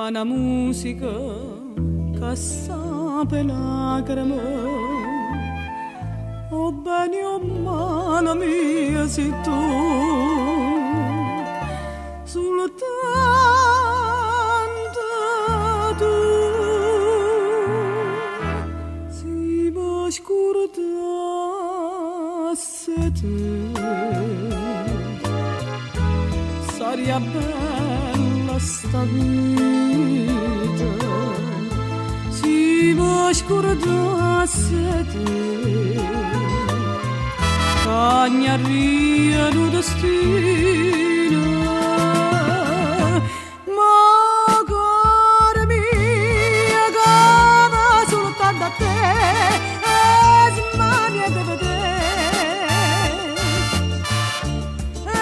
Ma 'na musica ca sape lacreme 'O bene e 'o male mio si tu Sultanto tu Si me scurdasse 'e te Sarria bella 'sta vita Si me scurdasse 'e te Cagnarria nu destino Ma core mio ca va sultanto a te E smania 'e te vedè E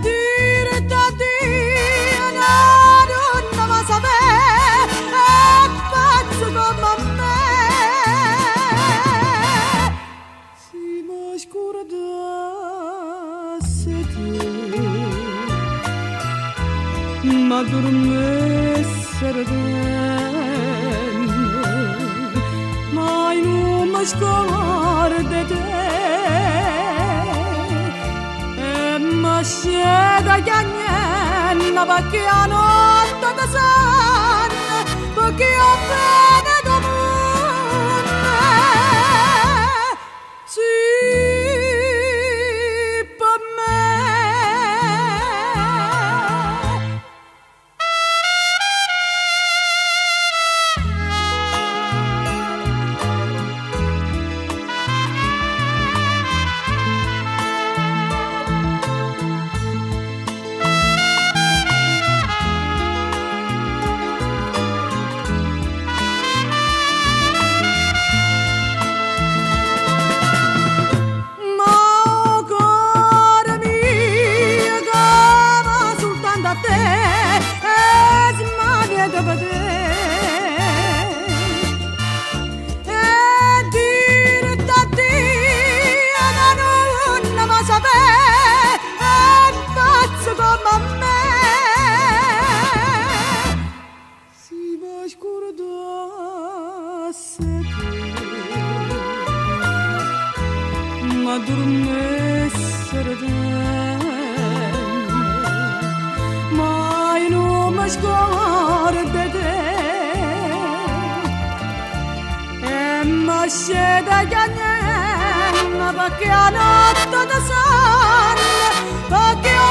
dirte addio no nun 'o vo' sapè È pazza comm' a me Si me scurdasse 'e te M'addurmesse redenno Ma i' nun me scordo 'e te E me sceto chiagnenno pecché 'a notte te sonno Pecché 'o bene d' 'o munno Si pe me. Ma 'o core mio ca va sultanto a te E smania 'e te vedè E dirte addio no nun 'o vo' sapè È pazza comm' a me Si me scurdasse 'e te M'addurmesse redenno Ma i' nun me scordo 'e te E me sceto chiagnenno pecché 'a notte te sonno Pecché 'o